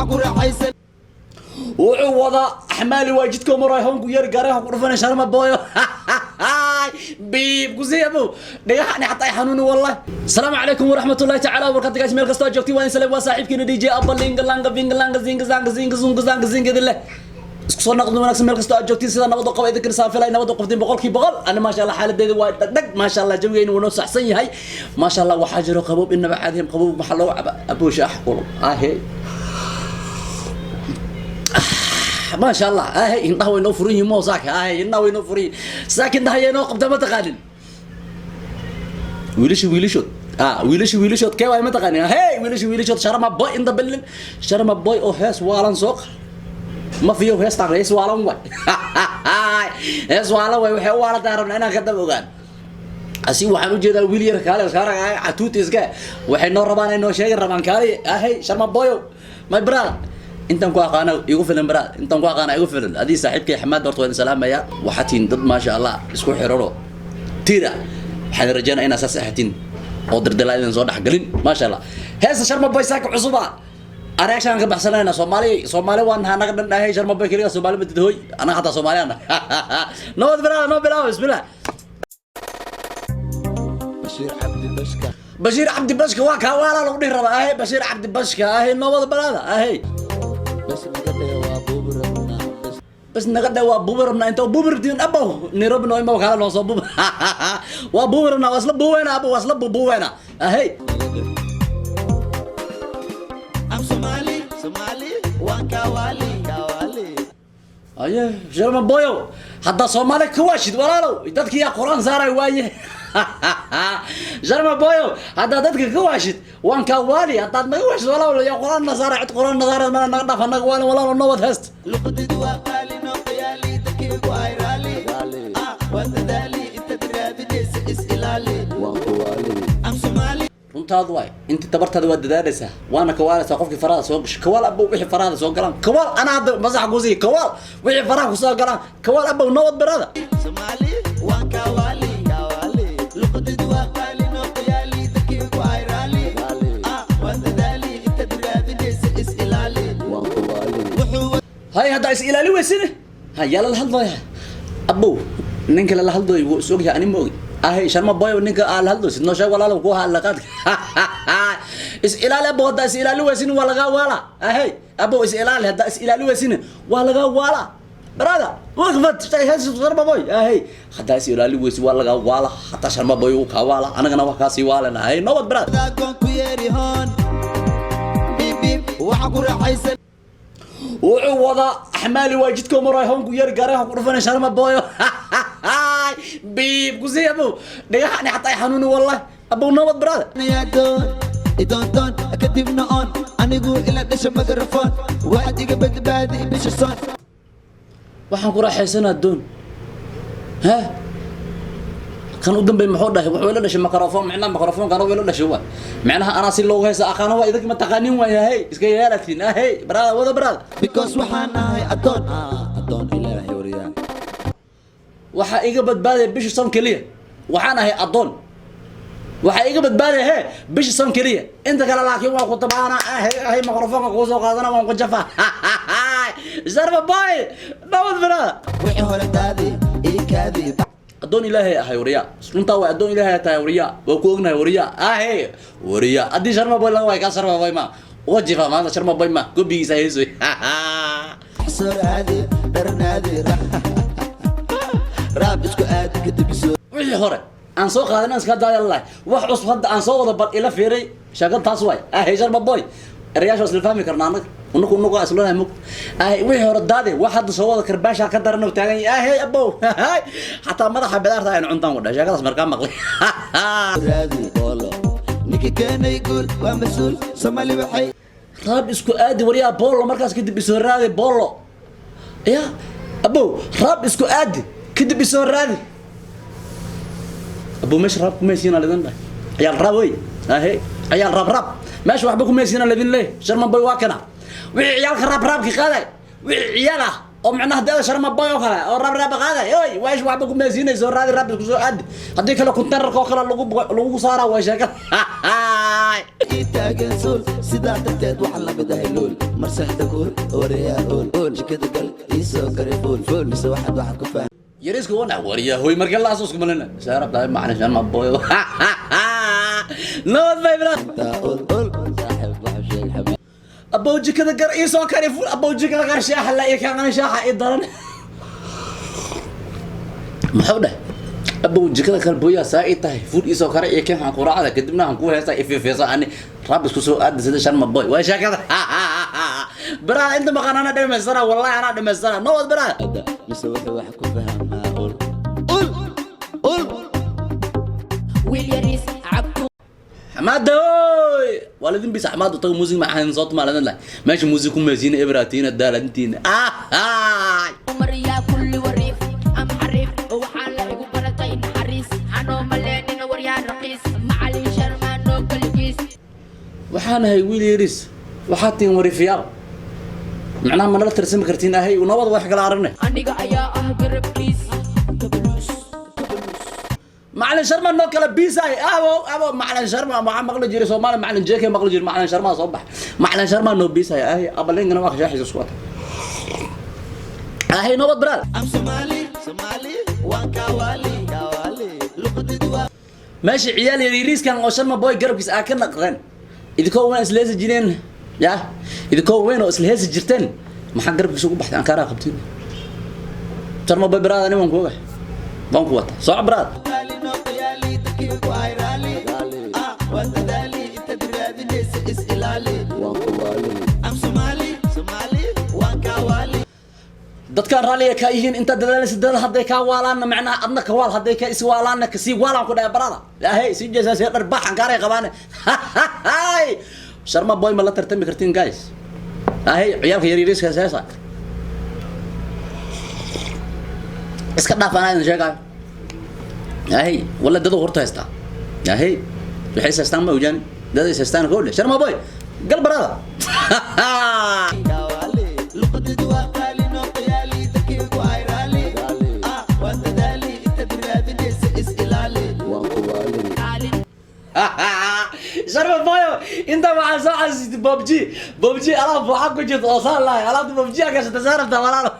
Waxaan ku raaxaysan. Wuxuu wadaa axmaali waa jidka maray, hoonku yar garay ku dhufanay. Sharma Boyo biib kusiiya abow, dhagaxani xataa ay xanuuni wallahi. Asalaamu calaykum waraxmatullahi tacaala wabarakatu guys, meel kastoo joogtiin waa in salaam. Waa saaxiibkiina DJ Abba Linga Langa Vinga Langa Zinga Zanga Zinga Zunga Zanga Zinga idin leh. Isku soo noqdo wanaagsan meel kastoo aad joogtiin. Sida nabad u qaba idinkan saafilay, nabad u qabtiin 100%. Ani maasha Allah xaaladeeda waa dhagdhag, maasha Allah jawigeyna wuu noo saxsan yahay, maasha Allah. Waxaa jiro qaboob inaba caadihim. Qaboob maxaa loogu caba aboosha ah kulul ahe, maasha Allah. Ahe, indhaha way noo furan yihiin moo saaka. Ahe, indhaha way noo furan yihiin saaka. Indhaha ayaa noo qabta, ma taqaanin wiilasha wiilashood, wiilasha wiilashood kee waay, ma taqaanin? Hey, wiilasha wiilashood, Sharma Boy in the building. Sharma Boy oo hees waalan soo qar ma fiyo. Heestaan hees waalan waay, hees waalan waay. Waxay u waalan tahay rabnaa inaan ka daba ogaan. Asi waxaan ujeedaa wiil yar kaale iskaara catuut iska. Waxay noo rabaan ay noo sheegi rabaan. Kaale ahay, Sharma Boyo, my brother, intaan ku aqaana igu filan. Brother, intaan ku aqaana igu filan. Adii saaxiibkay Xamaad horta waan salaamaya. Waxaa tihiin dad maasha Allah isku xirano tira. Waxaan rajeynaa inaa saas ahatiin oo dardalaa idin soo dhexgelin, maasha Allah. Heesta Sharma Boy saaka cusuba reaction ka baxsanayna. Soomaali Soomaali waan nahaa naga dhan dhahay. Sharma Boy keliga Soomaali madid hooy, anaga xataa Soomaali ana. Nabad bilaab, noo bilaab, bismillah. Bashiir Cabdi Bashka. Bashiir Cabdi Bashka waa kaa waalaa lagu dhihi rabaa. Ahe, Bashiir Cabdi Bashka, ahe, noobada balaada ahe. Bas naga dheh, waa buubi rabnaa bas. Bas naga dhe, waa buubi rabnaa. Inta buubi rabtiin abow, Nairobi noo imaw, kaala noo soo buubi. Waa buubi rabnaa, waa isla buubeena abow, waa isla buubeena ahe. Naga dheh. I'm Somali, Somali, waan Kawali, Kawali. Aye, Sharma Boyo, haddaa Soomaali ka waashid walaalow, dadki yaa Qur-aan saaray waaye. Sharma Boyo, haddaa dadka ka waashid, waan kaa waali. Haddaad naga waashid walaalow, yaa Qur-aan na saaray? Cid Qur-aan na saaray mana. Naga dhaaf, naga waalin walaalow. Nabad heest. Luqadidu waa qaali, noo qiyaali, dadkaygu ay raali. Ah, waa dadaali, intaad raadinaysa is ilaali. Waan ku waali. I'm Somali. Runtaadu waay, intii tabartaada waa dadaalaysaa, waana kawaalaysaa. Qofkii faraha soo gasho kawaal abow, wixii farahada soo galaan kawaal. Anaa hadda masax kusiiya, kawaal wixii faraha kusoo galaan kawaal abow. Nabad barada. Somali, waan Kawali, Kawali. Luqadidu waa qaali, noo qiyaali, dadkaygu ay raali. Ah, waa dadaali, intaad raadinaysa is ilaali. Waan ku waali. Wuxuu hay, haddaa is ilaali weysine ha yaa lala hadlaya abow? Ninka lala hadlayo wuu is ogyahay, ani ma ogi. Ahay, Sharma Boy, ninka aa la hadlaysid noo sheeg walaalow, ku hadla qaadka. Is ilaali abow, haddaa is ilaali weysin waa lagaa waala. Ahay abow, is ilaali, haddaa is ilaali weysin waa lagaa waala. Brother, waqfad Sharma Boy. Ahay, haddaa is ilaali weysid waa lagaa waala. Hataa Sharma Boy uu kaa waala, anagana wax kaasii waalana. Ahay, nabad brother. Goon ku yeeri hoon. Biib biib, waxaan ku raaxaysan. Wuxuu wadaa axmaali waa jidka maray, hoonku yar garay ku dhufanay. Sharma Boyo biib kusiiya abow, dhagaxani xataa ay xanuuni wallahi abow. Nabad brother. Doon idoondoon kadibna oon anigu ila dhasha mikrofon, waxaad iga badbaadi bisha soon. Waxaan ku raaxaysanaa doon ha. Kan u dambey muxuu dhahay? Wuxuu ila dhashay microphone. Micnaha microphone kana ila dhashay waa micnaha anaa si loogu heesa aqaano. Waa idinka ma taqaanin waay. Hey, iska yeelatiin. Hey brother, wada brother. Because waxaan ahay addoon, addoon Ilaahay waryaa. Waxaa iga badbaadaya bisha son keliya. Waxaan ahay addoon, waxaa iga badbaadaya he bisha son keliya. Inta kale laakiin waan ku tabaana. Ahay ahay, microphoneka kuu soo qaadana, waan ku jafa. Sharma Boy, nabad brother. Wixii hore daadi ii kaadi. Addoon Ilaahay ahay wariya, runtaa way. Addoon Ilaahay tahay wariya, waa ku ognahay wariya. Ahe wariya, haddii Sharma Boy laga waay kaa Sharma Boy ma uga jifa maanta. Sharma Boy ma gobigiisa heesoy. Soo raadi dharnaadi, raab isku aadi kadib soo. Wixii hore aan soo qaadan aan iska daaya lahay, wax cusub hadda aan soo wada. Bal ila fiiray sheekada taas waay. Ahe Sharma Boy, erayaasha waa isla fahmi karnaa annaga, unuku unuku islanahay mug. Ahe, wixii hore daade, wax hadda soo wada karbaasha ka daran oo taagan yahay. Ahe abow, xataa madaxa bidaarta aynu cuntaan ku dhahay sheekadaas markaa maqlay. Raadi boolo, ninka keenay guul waa mas-uul. Soomaali waxay Raab isku aadi waryaa boolo, markaas kadib isoo raadi boolo ya abow. Raab isku aadi kadib isoo raadi abow. Meesha raab kumaysiina lidin dhahay, ciyaal raab wey. Ahe, ciyaal raab raab meesha waxba kumaysiina lidin leey. Sharma Boy waa kana. Wixii ciyaalka raab raabki qaaday, wixii ciyaal ah oo macnaha dada Sharma Boy oo kale oo raab raab qaaday oy, weesh waxba kumaysiinay. Soo raadi, raab isku soo aadi, haddii kale kuntararka oo kale lagu saaraa. Waa sheekada. Ii taagan. Taageen sool, sidaa darteed waxaan la mid ahay luul. Marsexda kuul, wariyaa ool ool, jikada gal, ii soo kari fuul fuul, mise waxaad ku faham. Yariiska wana wariya hoy marka la asuus kumalina saarab tahay macalin Sharma Boy. Nabad bay bra. Taa ool ool, saaxiib, waxa sheeg xamee. Abow, jikada gar, ii soo kari fuul. Abow, jikada gar, shaaxa la ii keenan, shaaxa ii daran. Muxuu dheh? Abow, jikada kal, booyaa saa ii tahay, fuul ii soo kara iyo keen, waxaan quraacda kadibna waxaan ku heestaa ifiifeesa ani rab isku soo aada sida Sharma Boy. Waa sheekada braa. Inta maqan ana dhamaystana, wallahi anaa dhamaystana. Nabad braa. Mise wuxuu wax ku fahmaa ul ul ul. Wiil yariis cabku. Xamaada oy, waalidin bis xamaada tago, muusig maxaan soo tumaaladin lahay meesha muusig ku meesiina ebratiina daaladintiina ah. Mariyaa kulli wariif ama xariif, waxaa la igu baratay naxariis, anoo maleenina waryaa raqiis, macalin Sharmaanoo kaligiis. Waxaan ahay wiil yaris, waxaad tihiin wariifyaal, macnaha ma nala tirsami kartiin ahay. Nabad wax kala aragne. Aniga ayaa ah garabkiis, kabaluus kabaluus. Macalin Sharma noo kala biisay. Abo abo, macalin Sharma waxaa maqli jiray Soomaali macalin JK maqli jiray. Macalin Sharma soo bax, macalin Sharma noo biisay ahay. Abalingana waa kashaxis isku wata ahay. Nabad baraad. I'm Somali, Somali, waan kawali, kawali. Luqadaydu waa Meesha ciyaal yariiskan oo Sharma Boy garabkiisa aa ka naqdeen, idinkoo weyn isla heesi jireen ya, idinkoo weyn oo isla heesi jirteen, maxaa garabkiisa ugu baxday? Ankaaraa qabtiin Sharma Boy. Baraad, ani waan ku ogahay, waan ku wata soo baraad. Qaali noo qiyaali, dadkii ku ay raali. Ah, waan dadaali, intaad raadinaysa is ilaali. Waan kuwaali. I'm Somali, Somali, waan kawali. Dadkaan raalliga kaa yihiin intaad dadaalaysa dad hadday kaa waalaanna, macnaha adna ka waal, hadday ka is waalaanna kasii waalaan ku dhahay barada ilaahay sii jeesaa see dhar baxan kaaray qabaane. Sharma Boy ma la tartami kartiin, guys. Ahay, ciyaalka yaryariiska heesa iska dhaaf, anaa idin sheegaayo. Ahay, walla dadu horta haystaa. Ahay, waxay is haystaan ma ojaani, dad is haystaan kowdhe. Sharma Boy gal barada. Kawali. Luqadaydu waa qaali noo qiyaali, dadkii ku ay raali. Ah, waan dadaali, intaad raadinaysa is ilaali. Waan kuwaali. Kaalin. Sharma Boyo, inta waxaa soo xasuustay Bobji. Bobji alaab waxaa ku jirta oo saan lahay, alaabta Bobji aa gashata saarabta walaalo.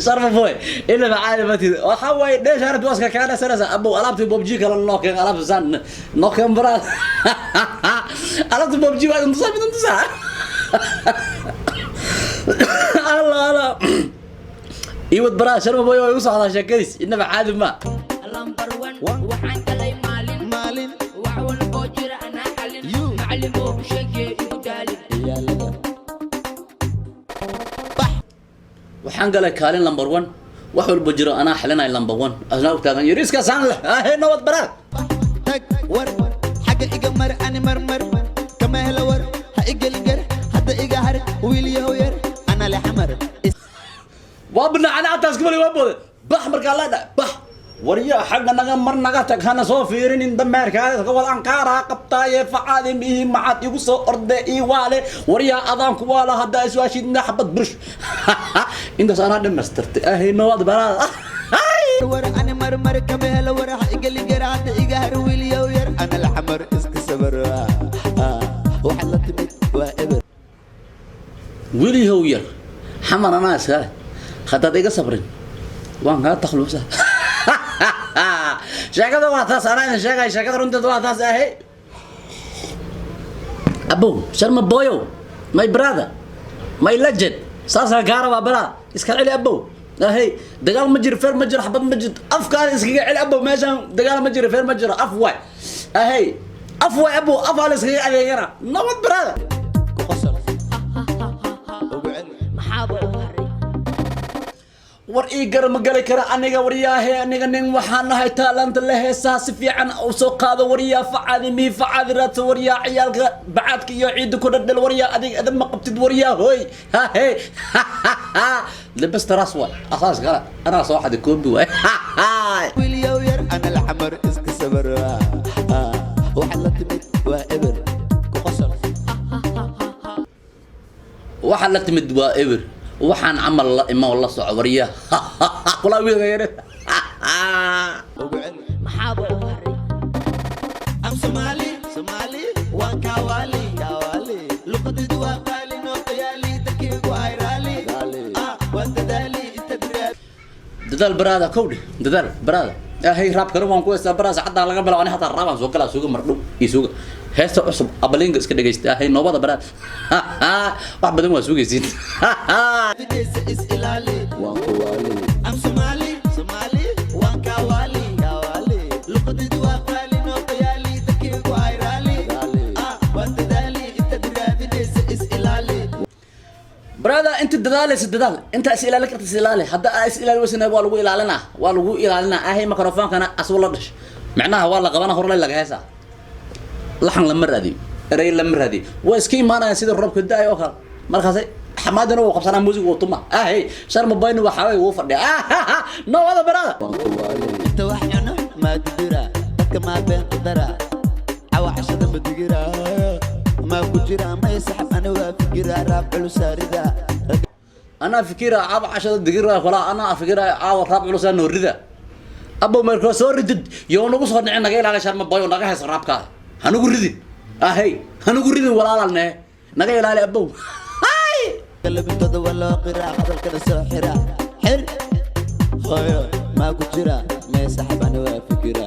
Sharma Boy ila macaali matid, waxaa waaye dheesha harad waska kaga dhasanaysa. Abow, alaabta Bobji kale noo keen, alaabta saan noo keen baraad. Alaabta Bobji waa idin tusaa, idin tusaa. Allah Allah, iwad baraa. Sharma Boy waa igu socdaa sheekadiis, inaba caadi ma. Number one, waxaan galay maalin. Maalin. Wax walboo jira anaa xalin. You. Macalimow, sheegee igu daalin. Ciyaalada. Waxaan galay kaalin number one, wax walba jiro anaa xalinay number one, asnaa ogtaagan yariiskaasaan leh ahe. Nabad baraad. Tag war xagga iga mar, ani marmar kama helo war, ha igelin gar, hadda iga har, wiil yahow yar, ana le xamar. Waa binacani ataas kumali waa boode bax markaa la dha bax warya xagga naga mar, naga tag, hana soo fiirinin, dameerkaada ka wad ankaaraa qabtaaye facaadi mihi, maxaad igu soo orde ii waale waryaa adaan ku waala haddaa iswaashidna xabad burush intaas anaa dhamaystirtay ahe. Nabad baraad. War ani marmar kama helo war, ha igelin gar, hadda iga har, wiil yahow yar, ana le xamar, iska sabar. Waxaad la timid waa eber. Welihow yar, xamar anaa iskale, haddaad iga sabrin waan kaa takhluusa. Sheekada waa taas, anaa idin sheegay, sheekada runteed waa taas ahe. Abow Sharma Boyow, my brother, my legend, saasaan kaa rabaa baraa. Iska celi abow ahey, dagaal ma jiro, feer ma jiro, xabad ma jirto, afkaada iskaga celi abow. Meeshaan dagaal ma jiro, feer ma jiro, af waay ahey, af waay abow, af aa la iskaga adeegana. Nabad brother. Ku qosol, ugu celi. Maxaaba u haray? War ii gar ma gali kara aniga waryaahe. Aniga nin waxaan nahay taalanta la heesaa si fiican u soo qaado waryaa, facaadi mii facaadi raadso waryaa, ciyaalka bacaadka iyo ciidda ku dhadhel waryaa, adiga edab ma qabtid waryaa. Hoy hahe, the best ras waay, asaas kale anaa soo xaday koobi waay. Wiil yahow yar, ana le xamar, iska sabar. Waxaad la timid waa eber. Ku qosol. Waxaa la timid waa eber, waxaan camal la imo la soco waryaa, kulaa wiilka yare. Ugu celi. Maxaaba Boy u haray. I'm Somali, Somali, waan kaawali, kaawali. Luqadaydu waa qaali, noo qiyaali, dadkaygu ay raali. Ah, waan dadaali, inta diraad. Dadaal baraada kowdhe, dadaal baraada. Hey, raabkana waan ku heystaa baraada. Saacadaan laga bilaabo ani hataa raabaan soo galaa. Suuga mardhow iyo suuga heesta cusub abalinga iska dhegaysta. Hey, noobada baraada, wax badan waa sugaysiin. Raadinaysa is ilaali. Waan kuwaali. I'm Somali, Somali, waan kaawali, kaawali. Luqadaydu waa qaali, noo qiyaali, dadkaygu ay raali. Ah, waan dadaali, inta diraadinaysa is ilaali. Brother, inta dadaalaysa dadaal, inta is ilaali karta is ilaali. Hadda aa is ilaali weysana, waa lagu ilaalinaa, waa lagu ilaalinaa. Ahay, microphone-kana asuu la dhash, macnaha waa la qabana, horlay laga heesaa. Laxan lama raadiyo, erey lama raadiyo, waa iska imaanayaan sida roobka da-ay oo kale. Markaas xamaadina wuu qabsanaa, music wuu tuma. Ahay, Sharma Boyna waxaa way wuu fadhiya. No wada, brother. Inta wax cuno maa didira, dadka maa been ku dara, cawa cashada ma digira, maa ku jira may saxab, ani waa fikira raab culusaarida. Anaa fikira caaba cashada digira kula, anaa fikira caawa raab culusaa noo rida. Abow, markaa soo ridid yoo nagu soo dhicin. Naga ilaali, Sharma Boy, oo naga hayso raabkaada. Hanugu ridin, ahey, hanugu ridin, walaalalne, naga ilaali, abow. Hay. Labintooda waa loo qiraa, hadalkana soo xira xir hooyo maa ku jira may saxab, ani waa fikira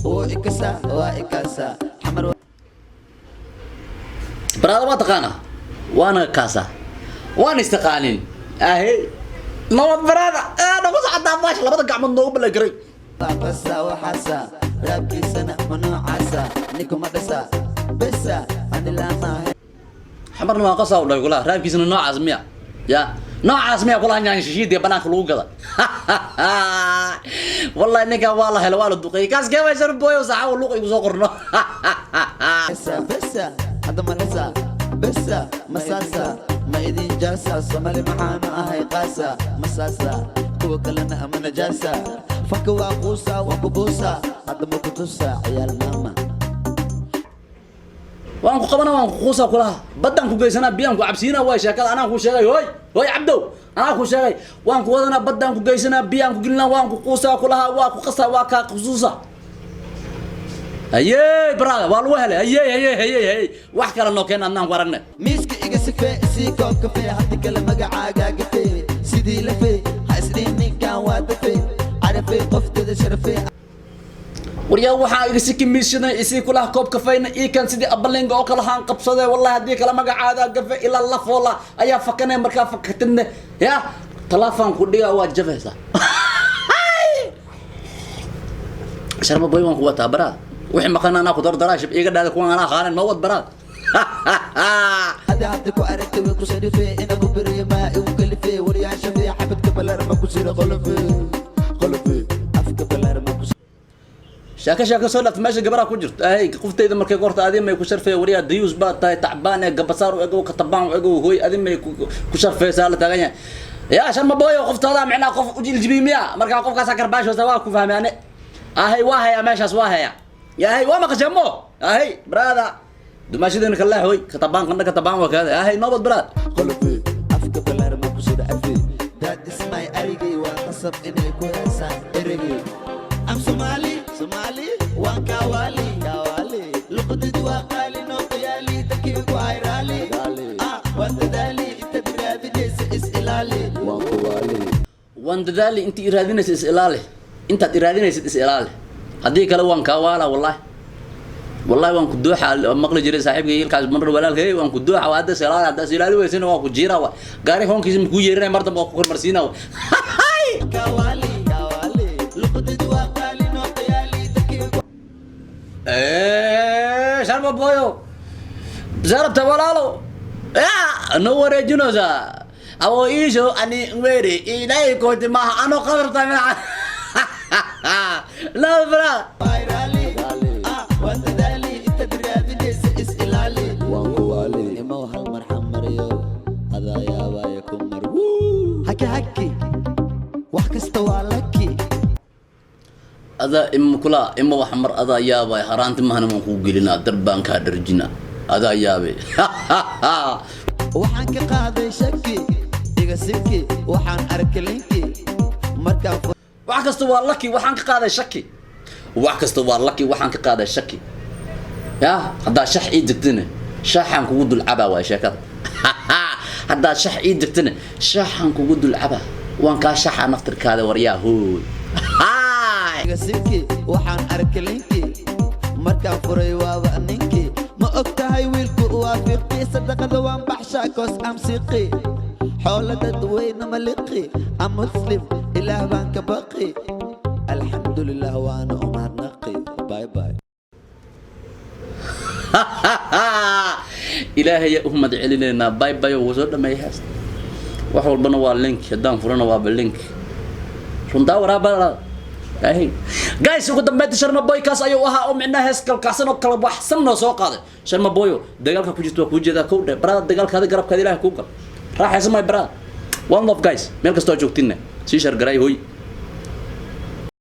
wuu ikasa waa ikasa xamar. Baraada waa taqaanaa, waana kaasa, waan istaqaanin. Ahey, nabad baraada, nagu socotaa baasha labada gacmood noogu balagaray. Qasa waxaasa raabkiisana ma noocaasa, ninkuma dhasa besa ani laamaha. Xamarna waa qasaa u dhahay kulaha, raabkiisana noocaas miya? Ya noocaas miya kulaha? Nyaan shishiidii banaanka lagu gada. Wallahi ninkan waa la helo, waa la duqeeyey. Kaas kee way? Sharma Boy saaxa luuq igu soo qorno. Besa besa hadda ma dhasa besa masaasa ma idin jaasa. Somali maxaanu ahay qaasa masaasa, kuwa kalena ama najaasa. Fanka waa quusa, waa ku buusa, hadda ma ku tusa ciyaal maama. Waan ku qabana, waan ku quusaa kulaha, baddaan ku geysanaa, biyaan ku cabsiinaa. Waay sheekada anaa ku sheegay. Hoy hoy, Cabdow, anaa ku sheegay. Waan ku wadanaa, baddaan ku geysanaa, biyaan ku gelinaa, waan ku quusaa kulaha, waa ku qasaa, waa kaa qusuusa. Hayey brother, waa lagu helay. Hayey hayey hayey hayey, wax kale noo keen, adnaan ku aragne. Miiska iga sifee, isii koob kafee, haddi kale magacaagaa gafee, sidii lafee ha isdhihin ninkan waa dafee, carafee qofteeda sharafee. Waryaa, waxaa iga siki miishadan isii kulaha, koob kafayna ii kan sidii abalinga oo kale haan qabsadee. Wallahi haddii kale magacaada gafe ilaa lafoola ayaa fakanay. Markaa fakatidne ya talaafaan ku dhigaa, waad jafaysaa. Sharma Boy, waan ku wataa baraad. Wixii maqan anaa ku dardaraa, shib iiga dhaada, kuwan anaa qaanan. Noo wad, baraad. Hadda hadda ku aragtay way ku sarifee, ina ku beriyo maa igu kalifee, waryaa shafee, xabadka balaar ma ku sira qolofe qolofe, afka balaar ma ku. Sheeko sheeko soo dhaafta, meesha gabaraa ku jirto. Ay qoftayda markay korta, adi may ku sharfaya? Waryaa, dayuus baa tahay, tacbaan ee gabasaar u egow, katabaan u egow. Hooy, adi may ku sharfaysaa? La taagan yahay yaa Sharma Boyo, qoftooda micnaa qof u jiljibi miya? Markaa qofkaasaa karbaashoosa, waa ku fahmay ane. Ahay, waa hayaa meeshaas, waa hayaa. Yahay, waa maqashee mo? Ahay brother, dumaashadeena ka leex. Hoy, katabaan qandha, katabaan waa kaada. Ahay, nobad brother. Qolofe afka balaar ma ku sira afe, that is my arigay, waa qasab inay ku heesaan erigay. I'm Somali, Somali, waan kaawali, kaawali. Luqadaydu waa qaali, noo qiyaali, dadkaygu ay raali. Ah, waan dadaali, inta raadinaysa is ilaali. Waan kuwaali. Waan dadaali, inta i raadinaysa is ilaali, intaad i raadinaysid is ilaali, haddii kale waan kaa waala. Wallahi wallahi waan ku dooxa maqli jiray saaxiibkay ilkaas mar walaalkay, waan ku dooxa. Waa hadda is ilaali, hadda is ilaali weysana waan ku jiira. Wa gaari hoonkiisa makuu yeerinay, mar dambe waa ku kormarsiina. Kaawali, kaawali. Luqadaydu waa qaali, noo qiyaali, dadkaygu. Sharma Boyo, sarabta walaalo ya noo wareejinaysaa awo iisho ani weri ilaahay kooti maaha anoo qadarta minaca la bra. Ay raali. Ah, waan dadaali, inta raadinaysa is ilaali. Waan kuwaali. Imow hal mar xamariyo, adaa yaabaya ku mar. Haki haki, wax kasta waa laki. Adaa ima kula ima wax mar adaa yaabay, haraanti mahana waan kuu gelinaa, dar baan kaa dharjina, adaa yaabay. Waxaan ka qaaday shaki iga siki, waxaan arkay linki markaan. Wax kasta waa laki. Waxaan ka qaaday shaki. Wax kasta waa lucky, waxaan ka qaaday shaki. Ya haddaa shax ii degtana, shaxaan kugu dulcabaa. Waay sheekada, haddaa shax ii degtana, shaxaan kugu dulcabaa. Waan kaa shaxaa naftirkaada, waryaa hooy. Sinki waxaan arkay linki, markaan furay waaba ninkii. Ma og tahay wiilku waa fiqi? Sadaqada waan baxshaa, 'cause I'm siqi. Xoola dadweyne ma liqi. Am Muslim, Ilaah baan ka baqi. Alxamdulilah, waana u mahadnaqi. Bye bye. Ilaahay u mahad celinaynaa. Bye bye, wuu soo dhameeyay heesta. Wax walbana waa link, haddaan furana waaba link. Runtaa waraaba. Hey guys, ugu dambeynta Sharma Boy kaas ayuu ahaa, oo micnaha hees kalkacsan oo kala baxsan noo soo qaaday. Sharma Boyo, dagaalka ku jirta waa kuu jeedaa. Kow dhe, brother, dagaalkaada garabkaada Ilaahay kuu gal. Raaxaysa, my brother. One love, guys, meel kastoo joogtinna sii share garay hoy.